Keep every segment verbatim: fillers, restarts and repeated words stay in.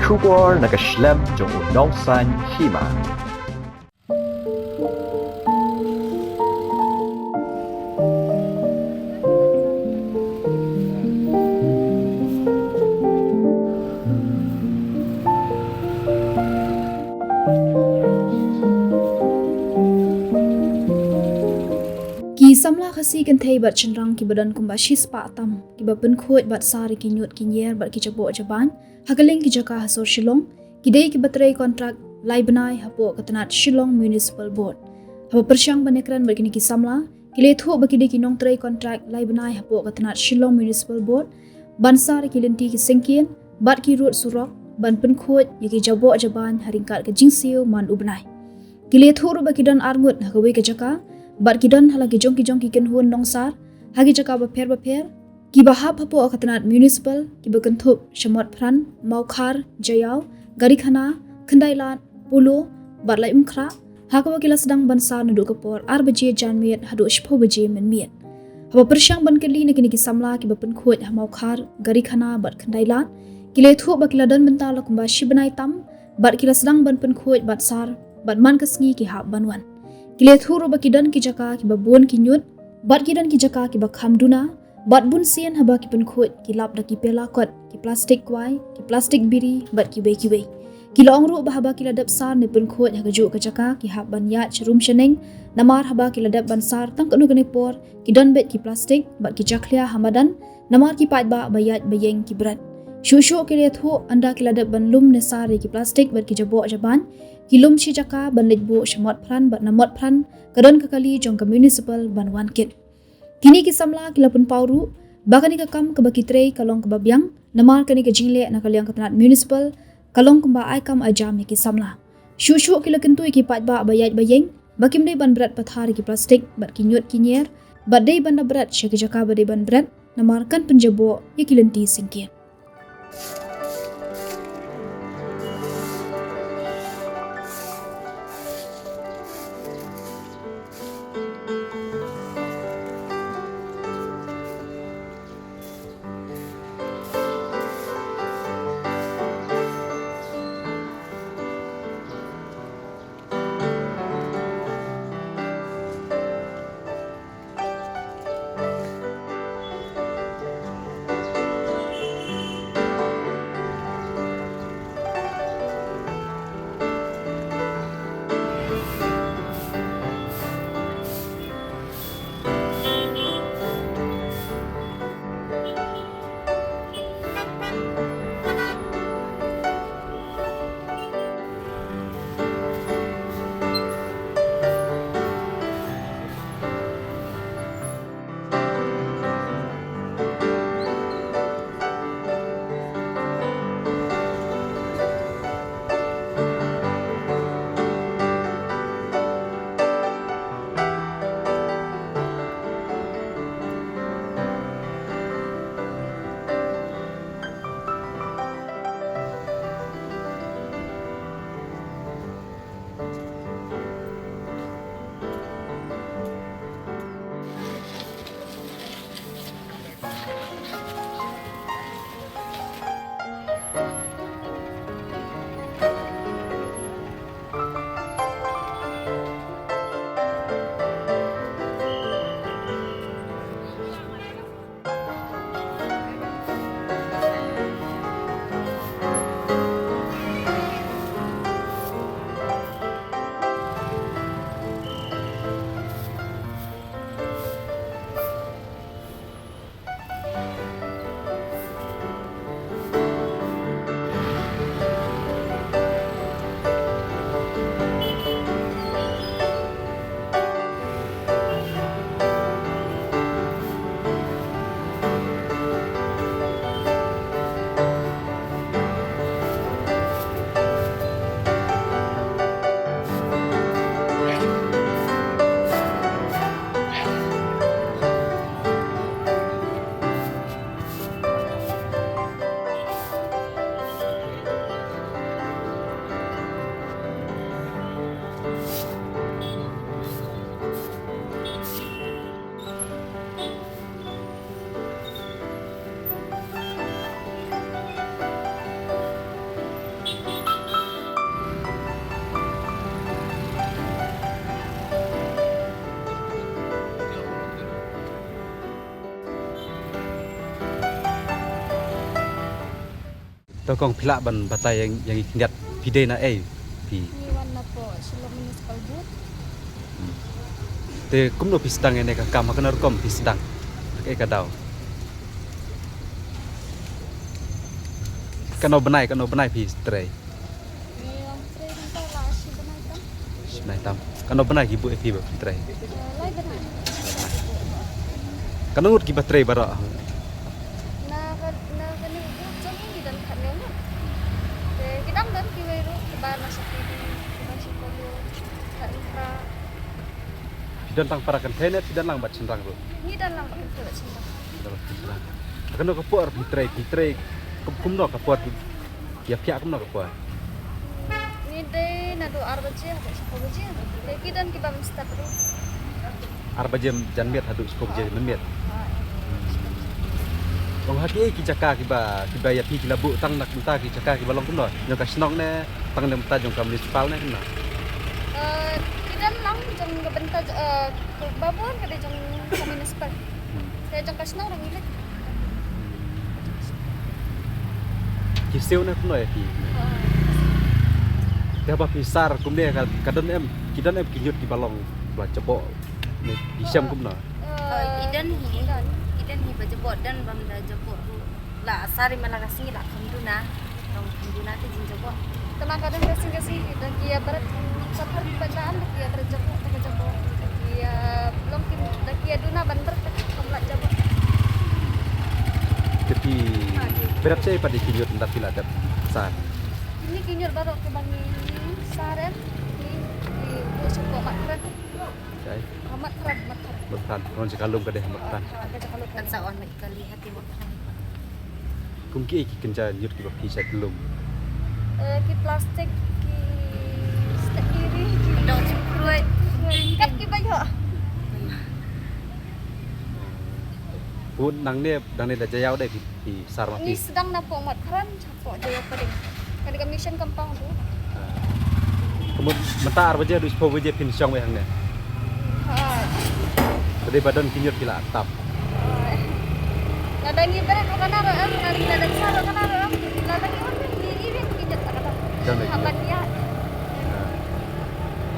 Khubor na ka shlem jong u nongsan hima. Ki samla Khasi kynthei bad shynrang kiba don kumba shispah tam, kiba pynkhuid bad sar ïa ki ñiut ki ñier bad ki jaboh jabain ha kylleng ki jaka ha sor Shillong, ki dei kiba trei kontrak lai bnai hapoh ka tnat Shillong Municipal Board. Haba pyrshang ban ïakren bad kine ki samla, ki la ïathuh ba ki dei ki nongtrei kontrak lai bnai hapoh ka tnat Shillong Municipal Board ban sar ïa ki lynti ki syngkien bad ki rud surok ban pynkhuid ïa ki jaboh jabain ha ryngkat ka jingsiew man u bnai. Ki la ïathuh ruh ba ki don arngut ha kawei ka jaka bad ki don ha la ki jong ki jong ki kynhun nongsar ha ki jaka bapher bapher, kiba hap hapoh ka tnat municipal, kiba kynthup sha Motphran, Mawkhar, Jaïaw, Garikhana, Khyndailad, Polo bad Laitumkhrah, ha kaba ki la sdang ban sar naduh ka por ar baje janmiet haduh shiphew baje mynmiet. Haba pyrshang ban kylli na kine ki samla kiba pynkhuid ha Mawkhar, Garikhana bad Khyndailad, ki la ïathuh ba ki la don bynta la kumba shi bnai tam bad ki la sdang ban pynkhuid bad sar, bad man ka sngi ki hap ban wan. Ki la ïathuh ruh ba ki don ki jaka kiba bun ki ñiut bad ki don ki jaka kiba kham duna, bad bunsien haba ki pynkhuid ki lap da ki pela kot, ki plastik kwai, ki plastik biri bad kiwei kiwei. Ki la ong ruh ba haba ki la dep sar ne pynkhuid ha kajuh ka jaka, ki hap ban ïaid sharum shaneng, namar haba ki la dep ban sar tang kano kano por, ki don beit ki plastik bad ki jakhlia ha madan, namar ki paidbah ba ïaid ba ïeng ki bret. Shuh shuh ki la ïathuh, ynda ki la dep ban lum ne sar ïa ki plastik bad ki jaboh jabain, ki lum shi jaka ban leit buh sha Motphran bad na Motphran ka don ka kali jong ka municipal ban wan kit. Kine ki samla ki la pynpaw ruh ba kane ka kam kaba ki trei ka long kaba biang, namar kane ka jingleh na ka liang ka tnat municipal ka long kumba ai kam ai jam ïa ki samla. Shuh shuh ki la kyntu ïa ki paidbah ba ïaid ba ïeng ba kim dei ban bret pathar ïa ki plastik bad ki ñiut ki ñier, bad dei ban da bret sha ki jaka ba dei ban bret, namar kan pynjaboh ïa ki lynti syngkien. To kong, phi lah ban batai ïa ngi, ïa ngi khyndiat, phi dei na ei phi? Ngi wan napoh Shillong Municipal Board. Hmm. Te kumno phi sdang ïa kane ka kam, ha kano rukom phi sdang? Ha kaei ka daw? Kano bnai, kano bnai phi trei? Ngi wan trei mynta la shi bnai tam. Shi bnai tam. Kano bnai ki buh ïa phi ba phi trei? Eh, lai bnai. Kano ngut kiba trei baroh? Na ka, na kane ka group jong ngi don khathynñiew ngut. Te ki dang don kiwei ruh kiba na Shakti, kiba Shipolo, ka Infra. Phi don tang para kynthei ne phi don lang bad shynrang ruh? Ngi don lang bad kynthei bad shynrang. Don bad shynrang. Kano ka por phi trei, phi trei kum, kumno ka por phi ïa phi kumno ka por? Ngi dei naduh ar baje haduh shiphew baje. Te ki don kiba mynstep ruh. Ar baje janmiet haduh shiphew baje mynmiet. Ong ha kiei ki jaka kiba, kiba ïa phi ki la buh tang na ka bynta ki jaka kiba long kumno? Jong ka shnong ne tang na ka bynta jong ka municipal ne kumno? Eh, ki don lang jong ka bynta, eh, ka babun ka dei jong ka municipal. Hmm. Te jong ka shnong ruh ngi leit. Ki siew ne kumno ïa phi? Ha. Te ba phi sar kumne ka, ka don em, ki don em ki ñiut kiba long ba jaboh ne ki shem kumno? Eh, ki don hi. Ki don. Ki don hi ba jaboh, don bym da jaboh ruh. La sar hi man la ka sngi la kham duna. Long kham duna te jingjaboh. Te man ka don ka sngi ka sngi da ki ïa bret, sa pher ki paidbah da ki ïa bret jaboh, da ka jaboh. Da ki ïa long ki, da ki ïa duna ban bret, da ki kham lah jaboh. Te phi bret shaei pat ïa ki ñiut ynda phi la dep sar? Kine ki ñiut baroh kiba ngi sar em, ki, ki buh sha ka Matkhrang. Shaei? Ah, Matkhrang, Matkhrang. Matkhrang, rong jaka lum ka dei Matkhrang. Ah, ka jaka lum. Kan sa wan Matkali hati Matkhrang. Kum kiei ki kynja ñiut kiba phi shait lum? Eh, ki plastik, ki stekiri, ki dong chukruit. Kat kiba ïoh. Bun nangne, nangne da Jaïaw dei phi, phi sar ma phi? Ngi sdang napoh Matkhrang. Hapoh Jaïaw Pdeng. Ka dei ka mission compound tu. Ka mut mynta ar baje haduh shiphew baje phin shong wei hangne. Ha. Ka dei ba don ki ñiut ki la tap. Ha. Lada ngi bret ruh kane ruh em, lada ngi la dep sar ruh kane ruh em. Lada ngi wan ngi ïa ki ñiut la ka dei. Don lagi. Haban ïa. Ha.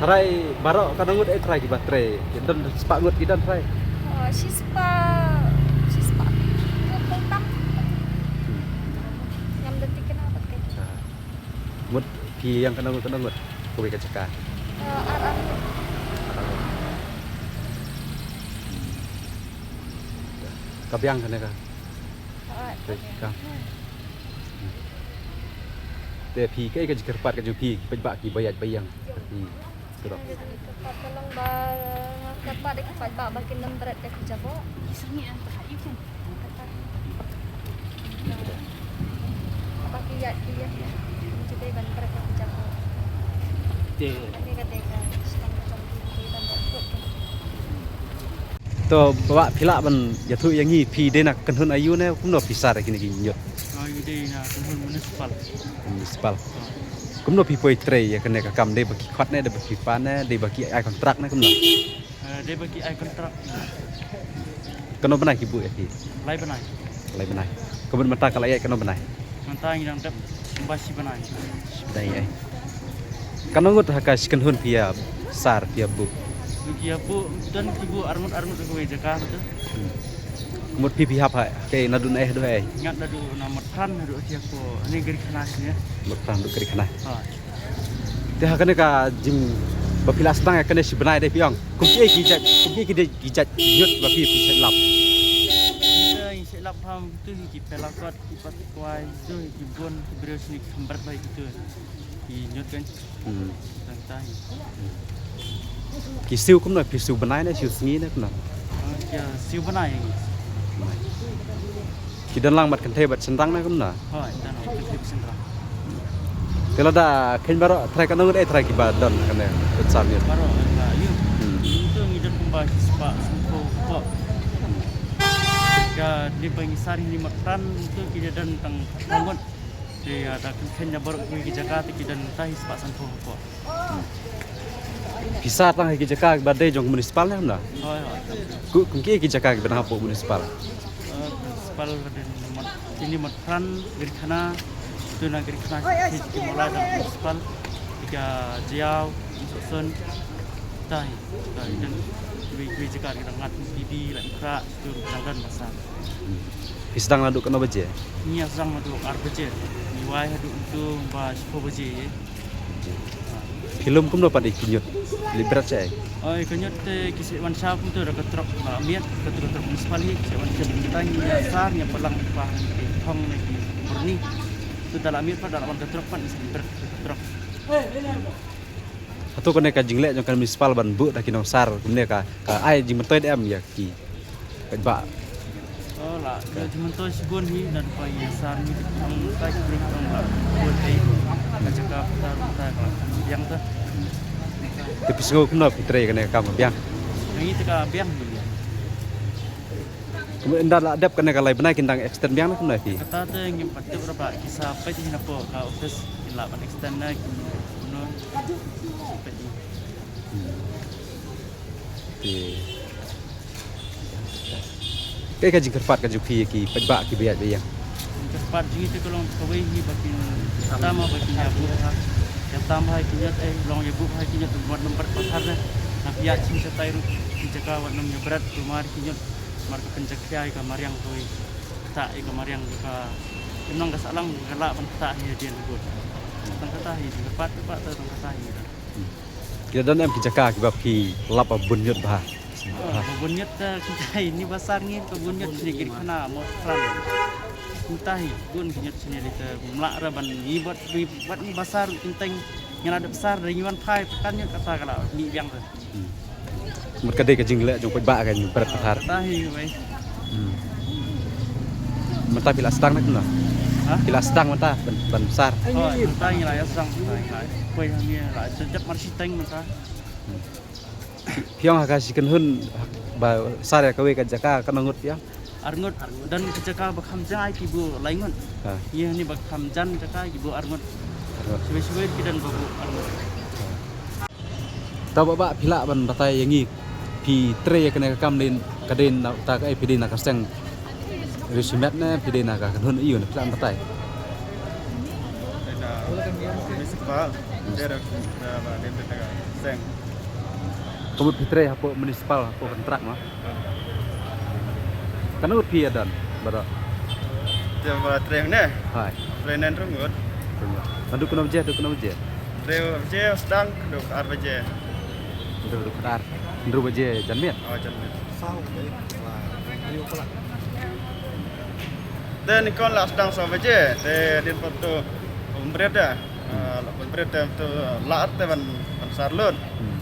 Tharai baroh katno ngut eh tharai kiba trei? Ki don spah ngut ki don tharai? Oh, shispah, shispah. Ngut tang. Hmm. Ngam da thikna pat ka. Ha. Mut phi ïeng katno ngut, katno ngut? Kawei ka jaka. Eh, ar, ar ngut. Ar, ar ngut. Ka biang kane ka. Ah, ka biang. Ka. Hmm. Te phi kaei ka jingkyrpad ka jong phi, ki paidbah kiba ïaid ba ïeng? Hmm. Kyrpad ka long ba, nga kyrpad ïa ki paidbah ba kin ym bret ïa ki jaboh. Ba ki ïaid ki ïeng. Ki dei ban bret ïa ki jaboh. Te. Kane ka dei ka shnong ka jong ki, ki dei ban bret. To, ba phi lah ban ïathuh ïa ngi, phi dei na kynhun aïu ne kumno phi sar ïa kine ki ñiut? Ah, ngi dei na kynhun municipal. Municipal. Ah. Kumno phi poi trei ïa kane ka kam, dei ba ki khot ne, dei ba phi pan ne, dei ba ki ai kontrak ne kumno? Eh, dei ba ki ai kontrak. Kano bnai ki buh ïa phi? Lai bnai. Lai bnai. Ka mut mynta ka la ïaid kano bnai? Mynta ngi dang dep kumba shi bnai. Shi bnai, eh. Kano ngut ha ka shi kynhun phi ïa sar phi ïa buh? Phi ïa buh, don ki buh ar ngut ar ngut ha kawei jaka tu. Hmm. Ka mut phi phi hap ha kaei, naduh na eh haduh eh? Ngat naduh na Matkhrang haduh ha ki ïa ko, ne Garikhana sini. Matkhrang haduh Garikhana. Ha. Te ha kane ka jing ba phi la sdang ïa kane shi bnai dei phi ong. Kum kiei ki jait, kum kiei ki dei ki jait ñiut ba phi phi shait lap? Kita ngi shait lap ha kitu hi ki pelakot, ki patkwai, kitu hi ki bun, ki briew sini ki kham bret ba kitu. Ki ñiut kan. Hmm. Tang tai. Ki siew kumno, phi siew bnai ne siew sngi ne kumno? Ah, ki siew bnai. Ki don lang bad kynthei bad shynrang ne kumno? Hooid, don bad kynthei bad shynrang. Te lada kheiñ baroh trai katno ngut eh trai kiba don kane ka sam ïa? Baroh, eh, ïa. Hmm. Ngi to ngi don kumba shispah sanphew hapoh. Ka dei ba ngi sar hi ni Matkhrang to ki don tang khatphra ngut. Te, ah, da kheiñ kheiñ na baroh ki jaka te ki don tang shispah sanphew hapoh. Phi sar tang ha ki jaka ba dei jong municipal ne kumno? Hooid, hooid. Ku, kum kiei ki jaka kiba dang hapoh municipal? Eh, municipal ka dei Mat-, kine Matkhrang, Garikhana, Tu na gari kena ki ki mulai da municipal, ki ka Jaïaw, Instruction, tai, tai dan wei wei jaka ki dang ngat bibi la kra tu dang dan masa. Phi sdang naduh katno baje? Ngi sdang naduh ar baje. Ngi wai haduh tu ba shiphew baje. Phi lum kumno pat ïa ki ñiut? Leit bret shaei? Oi, ki ñiut te ki shu wan shap kumto da ka trok, ba miet ka trok, trok municipal hi, ki shu wan shap, kita ngi ïa sar, ngi palang pa ki thong ne ki burni. Tu da la miet pat da la wan ka trok pat ngi shu bret ka trok. Hato kane ka jingleh jong ka municipal ban buh da ki nongsar kumne ka, ka ai jingmyntoi da em ïa ki paidbah? Oh, la, ka jingmyntoi shibun hi, dan pa ïa sar hi, ong kai kring ong la, buh ai ka jaka pyntar pyntar ka biang ta. Te phi sngew kumno phi trei kane ka kam biang? Ngi te ka biang hi. Kumno ynda la dep kane ka lai bnai kin dang extend biang ne kumno phi? Kata te ngim pat tip ra ba ki sa peit hi na po ka office kin lah ban extend ne kumno. Peit hi. Te kaei ka jingkyrpad ka jong phi ïa ki paidbah ki ba ïaid ba ïeng? Jingkyrpad jong ngi te ka long kawei hi ba kin tam ha ba kin ïa buh ha. Ïa tam ha ki ñiut eh long ïa buh ha ki ñiut wat nambar pathar ne. Na phi ïa chim shatai ruh ki jaka wat nam ïa bret kumar ki ñiut mar ka pynjakhlia ïa ka mariang kawei. Ktah ïa ka mariang ïa ka. Ym nang ka sahlang ka lah ban ktah hi ïa dien ka bun. Tang kata hi jingkyrpad kyrpad tang kata hi. Ki don em ki jaka kiba phi lap ba bun ñiut bha? Ba bun ñiut, eh, kita hi ni ba sar ngi ka bun ñiut shane ki khana mo kran. Kita hi bun ki ñiut shane lite mla ra ban ngi bad ngi bad ngi ba sar ki teng ngi la dep sar ngi wan phai kan ñiut kata ka la ni biang te. Mut ka dei ka jingleh jong paidbah ka ñiut bret pathar. Kata hi wei. Hmm. Mynta phi la sdang na kumno? Ha? Phi la sdang mynta ban, ban sar? Oh, mynta ngi la ïa sdang mynta ngi la. Poi ngi la sdang mar shiteng mynta. Phi ong ha ka shi kynhun ba sar ïa kawei ka jaka katno ngut phi ong? Ar ngut. Don ka jaka ba kham jan ki buh lai ngut. Ha. Ïa ni ba kham jan jaka ki buh ar ngut. Ar ngut. Shibit shibit ki don ba buh ar ngut. Ha. Te Bah, Bah phi lah ban batai ïa ngi phi trei ïa kane ka kam dei ka dei na ta ka ei phi dei na ka seng riewshimet ne phi dei na ka kynhun ïa u ne phi lah ban batai? Dei na municipal, dei na, na, na, dei na ka seng. Ka mut phi trei hapoh municipal hapoh kontrak ma? Katno ngut phi ïa don baroh? Te ba trei ne? Hai. Trei ne hynriew ngut. Naduh katno baje, naduh katno baje? Hynriew baje sdang, duk ar baje. Hynriew duk ar. Hynriew baje janmiet. Oh, janmiet. Saw baje. Wah, hynriew pula. Te nyngkong la sdang saw baje, te dien pat to pynbret da. Ah, la pynbret te to la te ban, ban sar lut. Hmm.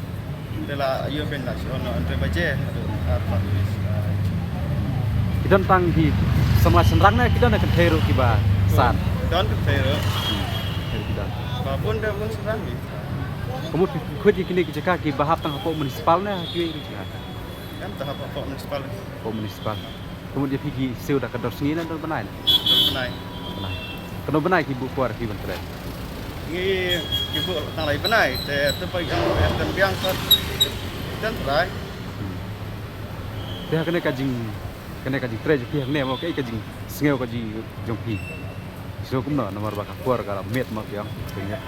Te la ïoh pyn la shu on hynriew baje. Aduh, ar pat. Ki don tang ki samla shynrang ne ki don kynthei ruh kiba sar? Don kynthei ruh. Hmm. Ki don. Ba bun de bun shynrang ki. Ka mut phi khuid ïa kine ki jaka kiba hap tang hapoh municipal ne ha kiwei ki jaka? Em, tang hapoh municipal. Hapoh municipal. Ka mut ïa phi ki siew da ka dor sngi ne dor bnai ne? Dor bnai. Bnai. Katno bnai ki buh por ïa phi ban trei? Ngi ki buh tang lai bnai te te pa ïa ka biang ka ten trai. Hmm. Te ha kane ka jing Kane ka jingtrei jong phi hangne mo, kaei ka jingsngew ka jong phi? Sngew kumno namar ba ka por ka la miet mo phi ong, ka miet.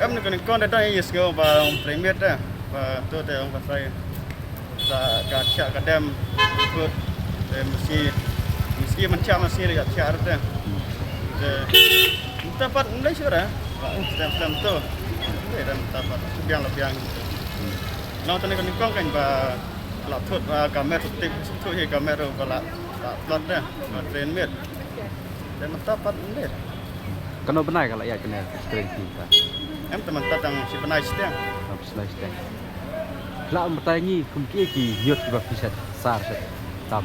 Em, ne kane kong da dang ïa sngew ba ong trei miet da. Ba to te ong ba trei. Sa ka thiah ka dem. Kut. Te mesti mesti man thiah mesti ka thiah te. Te mynta pat mlei shuh da. Stem stem to. Mlei da mynta pat. Biang la biang. Nang tane kane kong kan ba la thut, ah, ka met tik thut hi ka met ro ba la, la plat de, ba train met. Te mynta pat mynta. Kano bnai ka la ïaid kane train hi ta? Em te mynta tang shi bnai shiteng. Tang shi bnai shiteng. Phi lah ban batai ngi kum kiei ki ñiut kiba phi shet sar shet tam?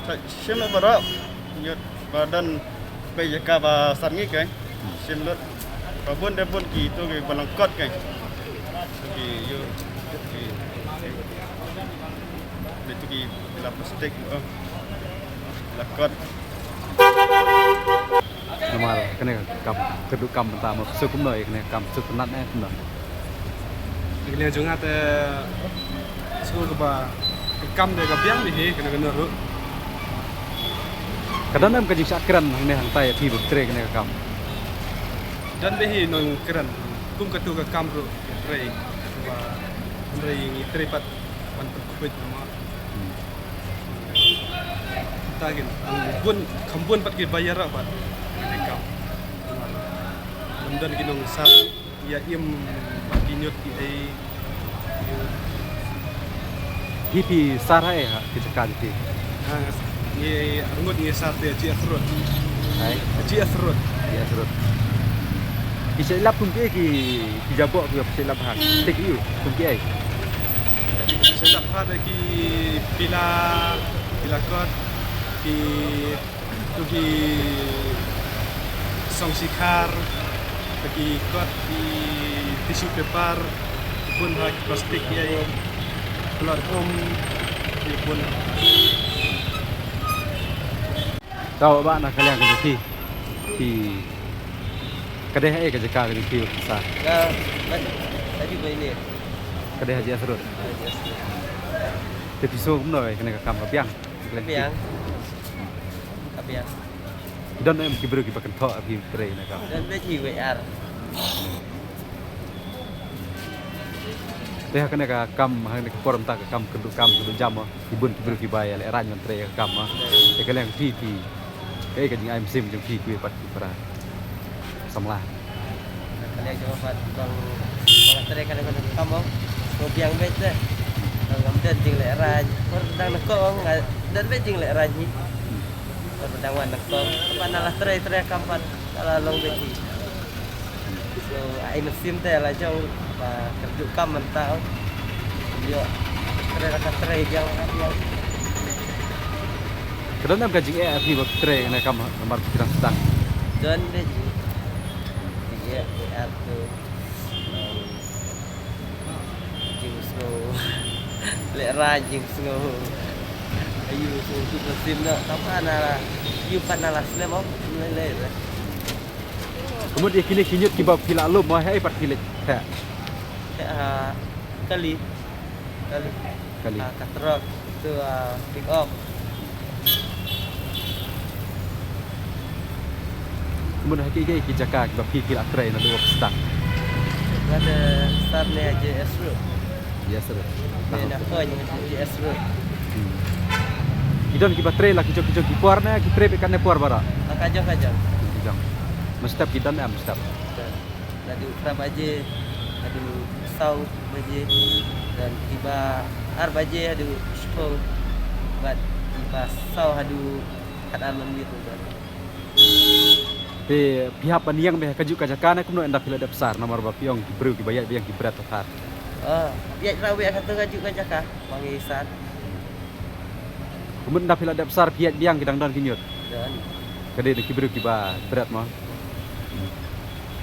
Sa shim baroh ñiut ba don pei jaka ba sar ngi kai. Shim lut. Ba bun de bun ki tu ki ba lyngkot kai. Tu ki yu ki, ki, tu ki la plastik, oh. Lyngkot. Namar kane ka kam, ka duk kam mynta ma psu kumno ïa kane ka kam psu pynat ne kumno. Kane jong nga te shu kaba ka kam de ka biang de hi kane kane ruh. Ka Don em ka jingshah kren hangne hangtai ïa phi ba trei kane ka kam? Don beit hi nongkren. Kum katu ka kam ruh ka trei. Ba hynrei ngi trei pat ban pyrkhuid namar. Hmm. Ta kin, ang bun, kham bun pat ki ba ïarap pat kane ka kam. Ym don ki nongsar ïa im bad ki ñiut ki ei. Phi, phi sar ha ei ha ki jaka jong phi? Ha, ngi arngut ngi sar te G S Road. Hai? G S Road. G S Road. Ki shait lap kum ki ei ki, ki jaboh ki shait lap ha. Te ki ïoh kum ki ei. Shait lap ha te ki pila, pila kot, ki tu ki song sikhar, tu ki kot, ki tissue paper, bun ha ki plastik ïa, ki plot um, ki bun. Tau ba na ka liang ka jong phi. Phi ka dei ha ei ka jaka ka jong phi sa? Ka, ka, ka dei ha G S Road. Ha G S Road. Te phi sngew kumno ïa kane ka kam, ka biang? Ka biang. Ka biang. Don em ki briew kiba kynthoh ïa phi trei kane ka kam? Don beit hi wei ar. Te ha kane ka kam, ha kane ka por mynta ka kam kynduh kam kynduh jam mo, ki bun ki briew kiba ïa lehraiñ ban trei ïa ka kam mo. Te ka liang phi, phi kaei ka jingai mynsiem jong phi kiwei pat ki para samla? Ka liang jong nga pat ba nga trei kane ka kam mo, nga biang beit te. Ngam don jinglehraiñ, por dang nyngkong nga don beit jinglehraiñ hi. Por dang wan nyngkong pat nga la trei, trei kam pat nga la long beit hi. So ai mynsiem te la jong ba kyrduh kam mynta. Ïoh trei la ka trei, biang la ka biang. Ka don em ka jingeh ïa phi ba phi trei kane ka kam namar phi dang sdang? Don beit jingeh, jingeh ïa phi. Jingsngew lehraiñ, jingsngew aïu, sngew kut mynsiem noh. Tang ba na la ïoh pat na la slem, ym lei lei re. Ka mut ïa kine ki ñiut kiba phi la lum mo, haei pat phi leit theh? Theh ha kali. Kali. Kali. Ah, ka trok, tu, ah, pick up. Kumno, ha kiei kiei ki jaka kiba phi, phi la trei naduh ba phi sdang? Nga da sar ne ha G S Road. G S Road. Ne na Khon ha G S Road. Hmm. Ki don kiba trei la ki jong ki jong ki por ne ki trei beit katne por baroh? Ah, ka jong ka jong. Ki jong. Mynstep ki don em mynstep? Naduh phra baje haduh saw baje, don kiba ar baje haduh shiphew, bad kiba saw haduh khatar minit ruh don. Te phi hap ban ïeng beit ha kajuh ka jaka ne kumno ynda phi la dep sar, namar ba phi ong ki briew kiba ïaid ba ïeng ki bret pathar? Ah, ïaid ruh beit ha kato kajuh ka jaka ba ngi sar. Kumno ynda phi la dep sar phi ïaid biang, ki dang don ki ñiut? Don. Ka dei na ki briew kiba bret mo.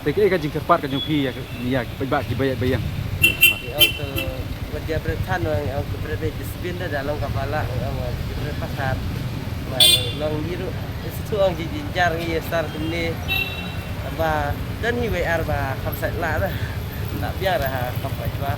Te kaei ka jingkyrpad ka jong phi ïa ki, ïa ki paidbah kiba ïaid ba ïeng? Ki ong to wat ïa bret than, ong ki bret beit dustbin, da long kaba lah, ong ki bret pathar. Ba long ïa ruh. Shu ong jynjar ngi ïa sar kumne. Ba don hi wei ar ba kham sait lah da. Lah biang da ha kam paidbah.